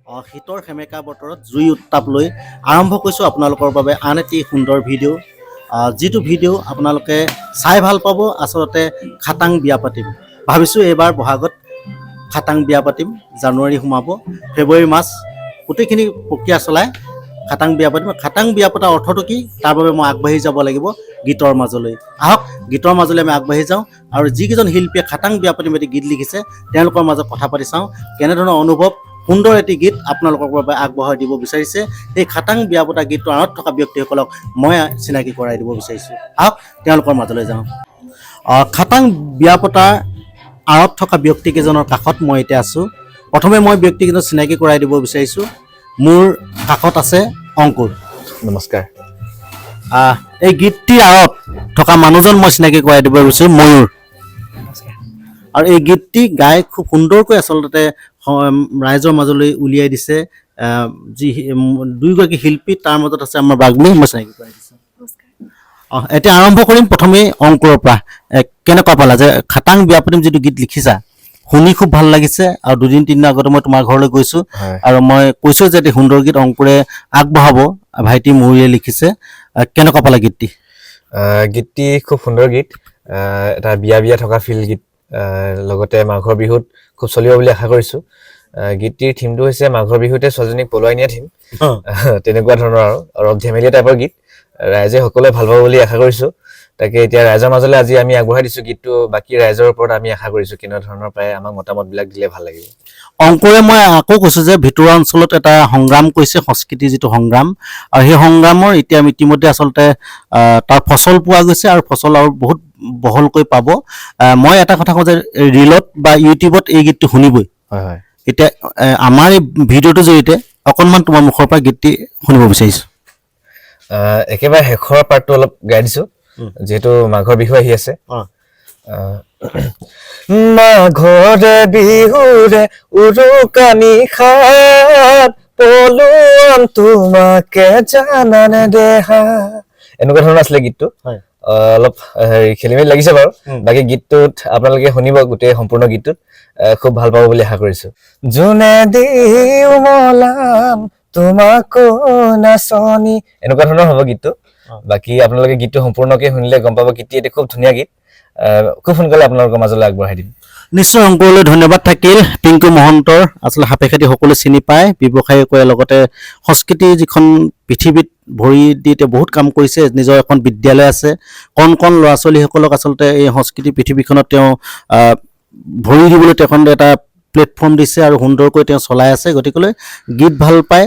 শীতৰ সেমেকা বতৰত জুই উত্তাপ লৈ আৰম্ভ কৰিছোঁ আপোনালোকৰ বাবে আন এটি সুন্দৰ ভিডিঅ', যিটো ভিডিঅ' আপোনালোকে চাই ভাল পাব। আচলতে খাটাং বিয়া পাতিম ভাবিছোঁ, এইবাৰ বহাগত খাটাং বিয়া পাতিম। জানুৱাৰী সোমাব, ফেব্ৰুৱাৰী মাৰ্চ গোটেইখিনি প্ৰক্ৰিয়া চলাই খাটাং বিয়া পাতিম। খাটাং বিয়া পতাৰ অৰ্থটো কি, তাৰ বাবে মই আগবাঢ়ি যাব লাগিব গীতৰ মাজলৈ। আহক, গীতৰ মাজলৈ আমি আগবাঢ়ি যাওঁ আৰু যিকেইজন শিল্পীয়ে খাটাং বিয়া পাতিম এটি গীত লিখিছে, তেওঁলোকৰ মাজত কথা পাতি চাওঁ কেনেধৰণৰ অনুভৱ, সুন্দৰ এটি গীত আপোনালোকৰ বাবে আগবঢ়াই দিব বিচাৰিছে। সেই খাটাং বিয়া পতা গীতটোৰ আঁৰত থকা ব্যক্তিসকলক মই চিনাকি কৰাই দিব বিচাৰিছোঁ। আহক, তেওঁলোকৰ মাজলৈ যাওঁ। খাটাং বিয়া পতাৰ আঁৰত থকা ব্যক্তিকেইজনৰ কাষত মই এতিয়া আছোঁ। প্ৰথমে মই ব্যক্তিকেইজন চিনাকি কৰাই দিব বিচাৰিছোঁ। মোৰ কাষত আছে অংকুৰ। নমস্কাৰ। এই গীতটিৰ আঁৰত থকা মানুহজন মই চিনাকি কৰাই দিব বিচাৰিছোঁ, ময়ূৰ। আৰু এই গীতটি গাই খুব সুন্দৰকৈ আচলতে ৰাইজৰ মাজলৈ উলিয়াই দিছে যি দুয়োগৰাকী শিল্পী, তাৰ মাজত আছে আমাৰ বাগ্মী, মই চিনাকি কৰাই দিছোঁ। এতিয়া আৰম্ভ কৰিম প্ৰথমে অংকুৰৰ পৰা। কেনেকুৱা পালা যে খাটাং বিয়া পাতিম যিটো গীত লিখিছা, শুনি খুব ভাল লাগিছে। আৰু দুদিন তিনিদিন আগতে মই তোমাৰ ঘৰলৈ গৈছোঁ আৰু মই কৈছোঁ যে এটি সুন্দৰ গীত অংকুৰে আগবঢ়াব, ভাইটি ময়ূৰে লিখিছে। কেনেকুৱা পালা গীতটি? গীতটি খুব সুন্দৰ গীত, এটা বিয়া বিয়া থকা ফিল গীত, লগতে মাঘৰ বিহুত খুব চলিব বুলি আশা কৰিছোঁ। গীতটিৰ থিমটো হৈছে মাঘৰ বিহুতে ছোৱালীজনীক পলুৱাই নিয়া থিম, তেনেকুৱা ধৰণৰ আৰু অলপ ধেমেলীয়া টাইপৰ গীত। ৰাইজে সকলোৱে ভাল পাব বুলি আশা কৰিছোঁ। তাকে এতিয়া ৰাইজৰ মাজলৈ আজি আমি আগবঢ়াই দিছোঁ গীতটো। বাকী ৰাইজৰ ওপৰত আমি আশা কৰিছোঁ, কেনে ধৰণৰ পায় আমাক মতামতবিলাক দিলে ভাল লাগিব। অংকুৰে, মই আকৌ কৈছোঁ যে ভিতৰুৱা অঞ্চলত এটা সংগ্ৰাম কৰিছে, সংস্কৃতিৰ যিটো সংগ্ৰাম, আৰু সেই সংগ্ৰামৰ এতিয়া আমি ইতিমধ্যে আচলতে তাৰ ফচল পোৱা গৈছে আৰু ফচল আৰু বহুত বহলকৈ পাব। মই এটা কথা কওঁ যে ৰিলত বা ইউটিউবত এই গীতটো শুনিবই। হয় হয় এতিয়া আমাৰ এই ভিডিঅ'টোৰ জৰিয়তে অকণমান তোমাৰ মুখৰ পৰা গীতটি শুনিব বিচাৰিছোঁ। একেবাৰে শেষৰ পাৰ্টটো অলপ গাই দিছো, যিহেতু মাঘৰ বিহু আহি আছে। মাঘৰে বিহুৰে উৰুকা নিশাত পলুৱাম তোমাকে জানানে দেহা, এনেকুৱা ধৰণৰ আছিলে গীতটো। অলপ হেৰি খেলি মেলি লাগিছে বাৰু। বাকী গীতটোত আপোনালোকে শুনিব গোটেই সম্পূৰ্ণ গীতটোত, খুব ভাল পাব বুলি আশা কৰিছো। জোনে দিও মলাম তোমাকো নাচনি, এনেকুৱা ধৰণৰ হ'ব গীতটো। বাকী আপোনালোকে গীতটো সম্পূৰ্ণকে শুনিলে গম পাব। গীতটি এটি খুব ধুনীয়া গীত, খুব সোনকালে আপোনালোকৰ মাজলৈ আগবঢ়াই দিম। নিশ্চয়, অংকুৰলৈ ধন্যবাদ থাকিল। পিংকু মহন্তৰ আচলতে সাপেখাতি সকলোৱে চিনি পায়, ব্যৱসায় কৰে, লগতে সংস্কৃতি যিখন পৃথিৱীত ভৰি দি তেওঁ বহুত কাম কৰিছে। নিজৰ এখন বিদ্যালয় আছে, কণ কণ ল'ৰা ছোৱালীসকলক আচলতে এই সংস্কৃতি পৃথিৱীখনত তেওঁ ভৰি দিবলৈ তেওঁ এখন এটা প্লেটফৰ্ম দিছে আৰু সুন্দৰকৈ তেওঁ চলাই আছে। গতিকেলৈ গীত ভাল পায়,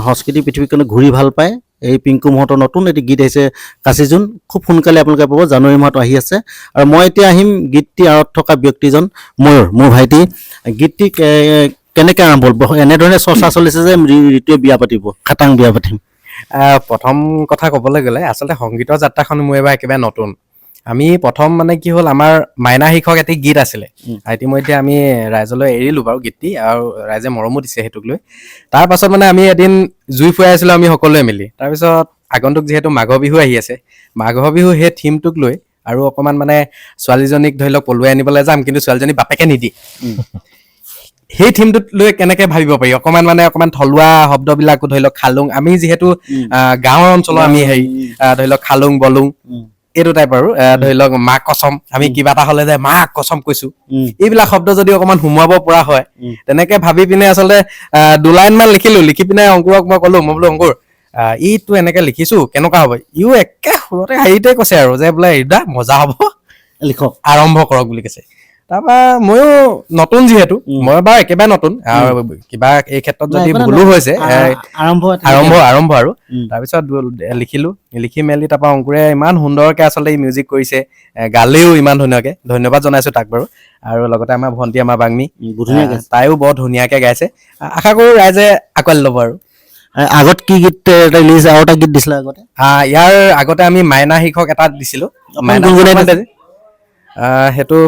সংস্কৃতি পৃথিৱীখনত ঘূৰি ভাল পায়। এই পিংকু মহন্তৰ নতুন এটি গীত আহিছে কাচিজোন, খুব সোনকালে আপোনালোকে পাব, জানুৱাৰী মাহত আহি আছে। আৰু মই এতিয়া আহিম গীতটি আঁৰত থকা ব্যক্তিজন ময়ূৰ, মোৰ ভাইটি। গীতটি কেনেকে আৰম্ভ হ'ল? এনেধৰণে চৰ্চা চলিছে যে ঋতুৱে বিয়া পাতিব, খাটাং বিয়া পাতিম। প্ৰথম কথা ক'বলৈ গ'লে আচলতে সংগীতৰ যাত্ৰাখন মোৰ এবাৰ একেবাৰে নতুন। আমি প্ৰথম মানে কি হ'ল, আমাৰ মাইনা শীৰ্ষক এটি গীত আছিলে। ইতিমধ্যে আমি ৰাইজলৈ এৰিলোঁ বাৰু গীতটি আৰু ৰাইজে মৰমো দিছে সেইটোক লৈ। তাৰ পাছত মানে আমি এদিন জুই ফুৱাই আছিলোঁ আমি সকলোৱে মিলি। তাৰপিছত আগন্তুক যিহেতু মাঘৰ বিহু আহি আছে, মাঘৰ বিহু সেই থিমটোক লৈ আৰু অকণমান মানে ছোৱালীজনীক ধৰি লওক পলুৱাই আনিবলৈ যাম, কিন্তু ছোৱালীজনী বাপেকে নিদিয়ে, সেই থিমটোত লৈ কেনেকে ভাবিব পাৰি, অকণমান মানে অকণমান থলুৱা শব্দবিলাকো ধৰি লওক খালুং, আমি যিহেতু গাঁৱৰ অঞ্চলৰ আমি হেৰি ধৰি লওক খালুং বলুং এইটো টাইপ আৰু ধৰি লওক মা কচম, আমি কিবা এটা হলে যে মা কচম কৈছো, এইবিলাক শব্দ যদি অকণমান সোমোৱাব পৰা হয়, তেনেকে ভাবি পিনে আচলতে দুলাইন মান লিখিলো। লিখি পিনে অংকুৰক মই ক'লো, মই বোলো অংকুৰ, এইটো এনেকে লিখিছো, কেনেকুৱা হ'ব? ইও একে সুৰতে হেৰিতে কৈছে আৰু যে বোলে এইটা মজা হ'ব, লিখক, আৰম্ভ কৰক বুলি কৈছে। তাৰপৰা ময়ো নতুন যিহেতু, মই বাৰু একেবাৰে নতুন আৰু কিবা এই ক্ষেত্ৰত যদি নাই, একো নাই, ভুলো হৈছে, আৰম্ভ আৰম্ভ আৰম্ভ আৰু তাৰপিছত লিখিলো, লিখি মেলি তাৰপৰা অংকুৰে ইমান সুন্দৰকে আচলতে মিউজিক কৰিছে, গালেও ইমান ধুনীয়াকে, ধন্যবাদ জনাইছো তাক বাৰু। আৰু লগতে আমাৰ ভণ্টি, আমাৰ বাগ্মী, বহুত ধুনীয়া গাইছে। তাইও বৰ ধুনীয়াকে গাইছে। আশা কৰো ৰাইজে আঁকোৱালি ল'ব। আৰু আগত কি গীত ৰিলিজ, আৰু এটা গীত দিছিলে আগতে? ইয়াৰ আগতে আমি মাইনা শীৰ্ষক এটা দিছিলো। মাইনা গুণগুণাই শীৰ্ষক সেইটো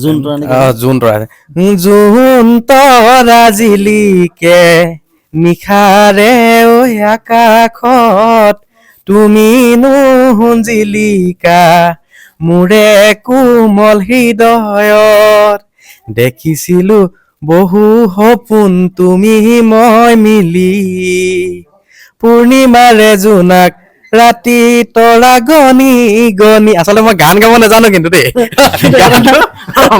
জোন তৰা নেকি? জোন তৰা, জোন তৰা জিলিকে নিশাৰে ঐ আকাশত, তুমি সোণ জিলিকা মোৰে কোমল হৃদয়ত, দেখিছিলো বহু সপোন তুমি মই মিলি, পূৰ্ণিমাৰে জোনাক ৰাতি তৰা গণি গণি। আচলতে মই গান গাব নাজানো কিন্তু দেই, গানটো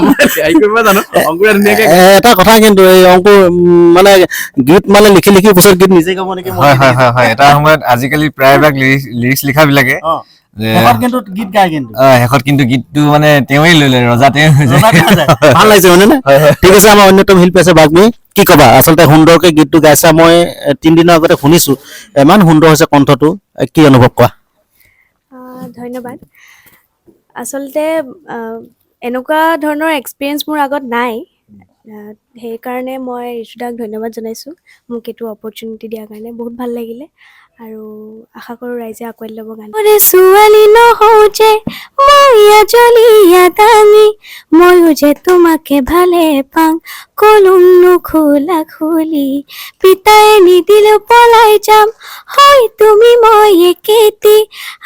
মই হেৰি কৰিব জানো, অংকুৰে ধুনীয়াকে। এটা কথা কিন্তু, এই অংকুৰ মানে গীত মানে লিখি লিখি পিছত গীত নিজে গাব নেকি মই। হয়, এটা সময়ত আজিকালি প্ৰায়ভাগ লিৰিক্স লিখাবিলাকে যে শেষত কিন্তু গীত গায় কিন্তু। শেষত কিন্তু গীতটো মানে তেওঁৱেই লৈ লয়, ৰজা তেওঁ হৈ যায়। ৰজা তেওঁ যায়। ভাল লাগিছে মানে নে? হয়। ঠিক আছে, আমাৰ অন্যতম শিল্পী আছে বাগ্মী, কি কবা? আচলতে সুন্দৰকে গীতটো গাইছা, মই 3 দিনৰ আগতে শুনিছো, ইমান সুন্দৰ হৈছে কণ্ঠটো, কি অনুভৱ কোৱা? ধন্যবাদ। আচলতে এনেকুৱা ধৰণৰ এক্সপিৰিয়েঞ্চ মোৰ আগত নাই, সেইকাৰণে মই ঋতুদাক ধন্যবাদ জনাইছোঁ মোক এইটো অপৰচুনিটি দিয়াৰ কাৰণে। বহুত ভাল লাগিলে আৰু আশা কৰোঁ ৰাইজে আঁকোৱালি ল'ব গান। ছোৱালী নহওঁ যে মই আজলীয়া দাঙি, ময়ো যে তোমাকে ভালে পাং কলুম নোখোলা খুলি, পিতাই নিদিলেও পলাই যাম, হয় তুমি মই একেটি,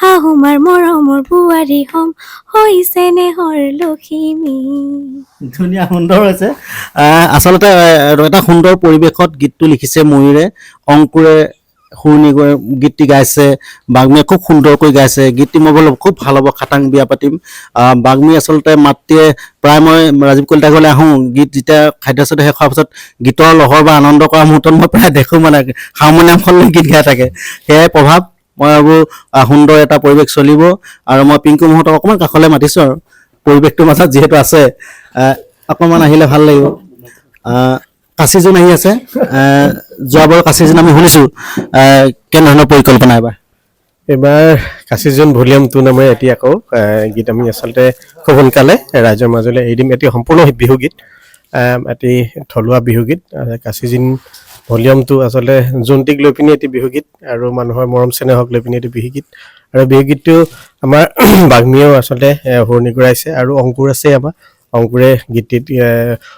শাহুমাৰ মৰমৰ বোৱাৰী হ'ম, হৈ চেনেহৰ লখিমী। ধুনীয়া, সুন্দৰ হৈছে। আচলতে এটা সুন্দৰ পৰিৱেশত গীতটো লিখিছে ময়ূৰে, অংকুৰে সুৰ নিগৰে গীতটি গাইছে, বাগ্মীয়ে খুব সুন্দৰকৈ গাইছে গীতটি। মই বোলো খুব ভাল হ'ব, খাটাং বিয়া পাতিম। বাগ্মী আচলতে মাতৃয়ে প্ৰায় মই ৰাজীৱ কলিতা ঘৰলৈ আহোঁ, গীত যেতিয়া খাদ্য চাদ্য শেষ হোৱাৰ পাছত গীতৰ লহৰ বা আনন্দ কৰা মুহূৰ্তত মই প্ৰায় দেখোঁ মানে হাৰমনিয়ামখন লৈ গীত গাই থাকে, সেয়াই প্ৰভাৱ। মই ভাবোঁ সুন্দৰ এটা পৰিৱেশ চলিব আৰু মই পিংকু মহন্তক অকণমান কাষলৈ মাতিছোঁ আৰু পৰিৱেশটোৰ মাজত যিহেতু আছে, অকণমান আহিলে ভাল লাগিব। কাচিজোন আহি আছে, যোৱাবাৰ কাচিজোন আমি শুনিছোঁ, কেনেধৰণৰ পৰিকল্পনা এবাৰ? এইবাৰ কাচিজোন ভলিউম 2 নামেৰে এটি আকৌ গীত আমি আচলতে খুব সোনকালে ৰাইজৰ মাজলৈ এৰি দিম। এটি সম্পূৰ্ণ বিহুগীত, এটি থলুৱা বিহুগীত। কাচিজোন ভলিউম 2 আচলতে জোনটিক লৈ পিনি এটি বিহুগীত আৰু মানুহৰ মৰম চেনেহক লৈ পিনি এটি বিহুগীত। আৰু বিহুগীতটো আমাৰ বাগ্মীয়েও আচলতে সুৰ নিগৰাইছে আৰু অংকুৰ আছে, আমাৰ অংকুৰে গীতটিত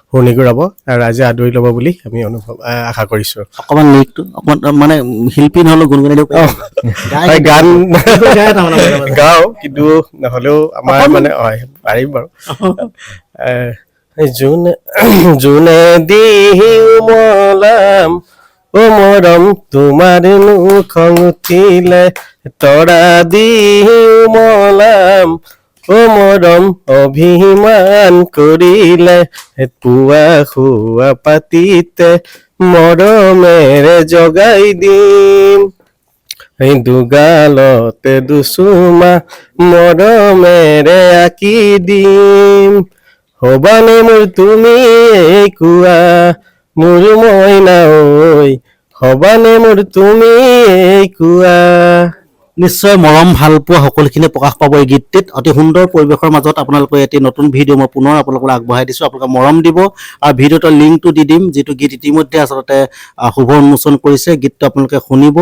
সুৰ নিগৰাব আৰু ৰাইজে আদৰি ল'ব বুলি আমি অনুভৱ আশা কৰিছোঁ। অকণমান লিৰিকটো অকণমান মানে শিল্পী নহ'লেও গুণগুণাই দিব পাৰিব? গাই। হয়, গান গাই তাৰমানে মাজে মাজে। গাওঁ কিন্তু নহ'লেও আমাৰ মানে হয়, পাৰিম বাৰু। জোন জোনে দিহি উমলাম, ও মৰম তোমাৰ খং উঠিলে, তৰা দি উমলাম, ও মৰম অভিমান কৰিলে, পুৱা শোৱা পাতিতে মৰমেৰে জগাই দিম, এই দুগালতে দুচুমা মৰমেৰে আঁকি দিম, হবানে মোৰ তুমি এই কোৱা, মোৰ মইনা ঐ, হবানে মোৰ তুমি এই কোৱা। নিশ্চয় মৰম ভাল পোৱা সকলোখিনি প্ৰকাশ পাব এই গীতটিত। অতি সুন্দৰ পৰিৱেশৰ মাজত আপোনালোকে এটি নতুন ভিডিঅ' মই পুনৰ আপোনালোকলৈ আগবঢ়াই দিছোঁ। আপোনালোকে মৰম দিব আৰু ভিডিঅ'টোৰ লিংকটো দি দিম, যিটো গীত ইতিমধ্যে আচলতে শুভ উন্মোচন কৰিছে, গীতটো আপোনালোকে শুনিব।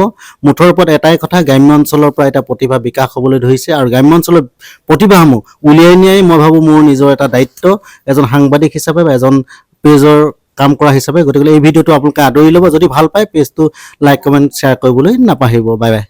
মুঠৰ ওপৰত এটাই কথা, গ্ৰাম্য অঞ্চলৰ পৰা এটা প্ৰতিভা বিকাশ হ'বলৈ ধৰিছে আৰু গ্ৰাম্য অঞ্চলৰ প্ৰতিভাসমূহ উলিয়াই নিয়াই মই ভাবোঁ মোৰ নিজৰ এটা দায়িত্ব এজন সাংবাদিক হিচাপে বা এজন পেজৰ কাম কৰা হিচাপে। গতিকে এই ভিডিঅ'টো আপোনালোকে আদৰি ল'ব। যদি ভাল পায় পেজটো লাইক, কমেণ্ট, শ্বেয়াৰ কৰিবলৈ নাপাহৰিব। Bye bye.